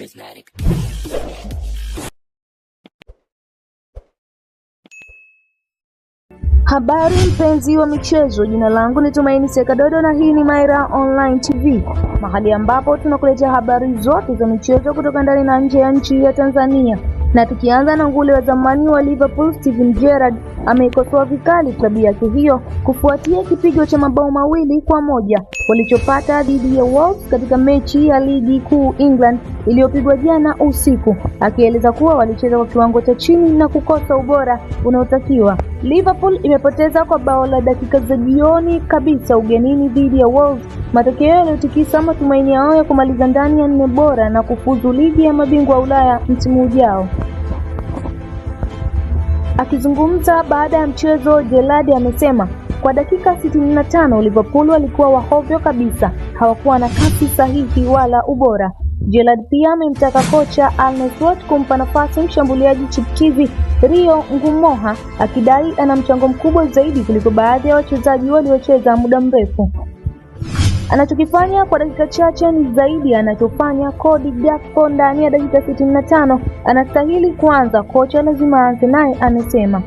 Charismatic. Habari mpenzi wa michezo, jina langu ni Tumaini Sekadodo na hii ni Maira Online TV, mahali ambapo tunakuletea habari zote za michezo kutoka ndani na nje ya nchi ya Tanzania. Na tukianza na nguli wa zamani wa Liverpool Steven Gerrard ameikosoa vikali klabu yake hiyo kufuatia kipigo cha mabao 2-1 walichopata dhidi ya Wolves katika mechi ya ligi kuu England iliyopigwa jana usiku, akieleza kuwa walicheza kwa kiwango cha chini na kukosa ubora unaotakiwa. Liverpool imepoteza kwa bao la dakika za jioni kabisa ugenini dhidi ya Wolves, matokeo yaliyotikisa matumaini yao ya kumaliza ndani ya nne bora na kufuzu ligi ya mabingwa Ulaya msimu ujao. Akizungumza baada ya mchezo, Gerrard amesema kwa dakika 65 Liverpool walikuwa wahovyo kabisa, hawakuwa na kasi sahihi wala ubora. Gerrard pia amemtaka kocha Arne Slot kumpa nafasi mshambuliaji chipukizi Rio Ngumoha, akidai ana mchango mkubwa zaidi kuliko baadhi ya wachezaji waliocheza muda mrefu. Anachokifanya kwa dakika chache ni zaidi anachofanya Cody Gakpo ndani ya dakika 65. Anastahili kuanza, kocha lazima aanze naye, amesema.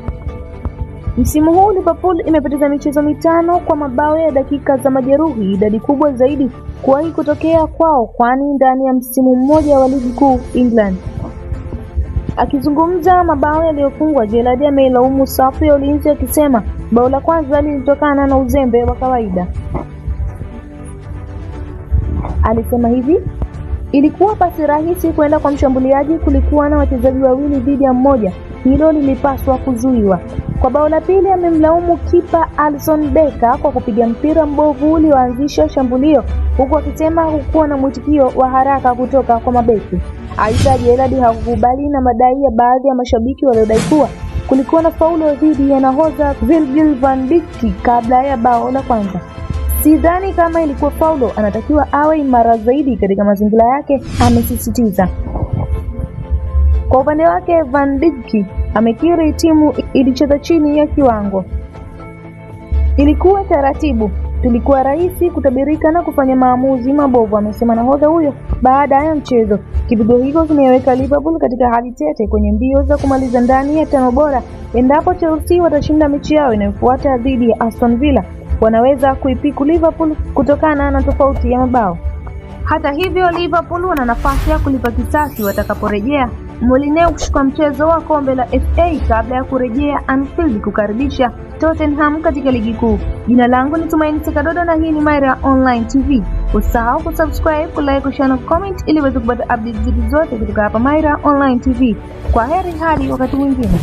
Msimu huu Liverpool imepoteza michezo 5 kwa mabao ya dakika za majeruhi, idadi kubwa zaidi kuwahi kutokea kwao, kwani ndani ya msimu mmoja wa ligi kuu England. Akizungumza mabao yaliyofungwa, Gerrard ameilaumu safu ya ulinzi akisema bao la kwanza lilitokana na uzembe wa kawaida. Alisema hivi: ilikuwa pasi rahisi kwenda kwa mshambuliaji, kulikuwa na wachezaji wawili dhidi ya mmoja, hilo lilipaswa kuzuiwa. Kwa bao la pili amemlaumu kipa Alisson Becker kwa kupiga mpira mbovu ulioanzisha shambulio, huku akisema hakukuwa na mwitikio wa haraka kutoka kwa mabeki. Aidha, Gerrard hakukubali na madai ya baadhi ya mashabiki waliodai kuwa kulikuwa na faulo dhidi ya nahodha Virgil van Dijk kabla ya bao la kwanza. Sidhani kama ilikuwa faulo, anatakiwa awe imara zaidi katika mazingira yake, amesisitiza. Kwa upande wake, Van Dijk amekiri timu ilicheza chini ya kiwango. Ilikuwa taratibu, tulikuwa rahisi kutabirika na kufanya maamuzi mabovu, amesema nahodha huyo baada ya mchezo. Kipigo hicho kimeweka Liverpool katika hali tete kwenye mbio za kumaliza ndani ya tano bora. Endapo Chelsea watashinda mechi yao inayofuata dhidi ya Aston Villa, wanaweza kuipiku Liverpool kutokana na tofauti ya mabao. Hata hivyo, Liverpool wana nafasi ya kulipa kisasi watakaporejea Molineux kushuka mchezo wa kombe la FA kabla ya kurejea Anfield kukaribisha Tottenham katika ligi kuu. Jina langu ni Tumaini Sekadodo na hii ni Maira Online TV. Usisahau kusubscribe, kulike, kushare na comment ili uweze kupata updates zetu zote kutoka hapa Maira Online TV. Kwa heri hadi wakati mwingine.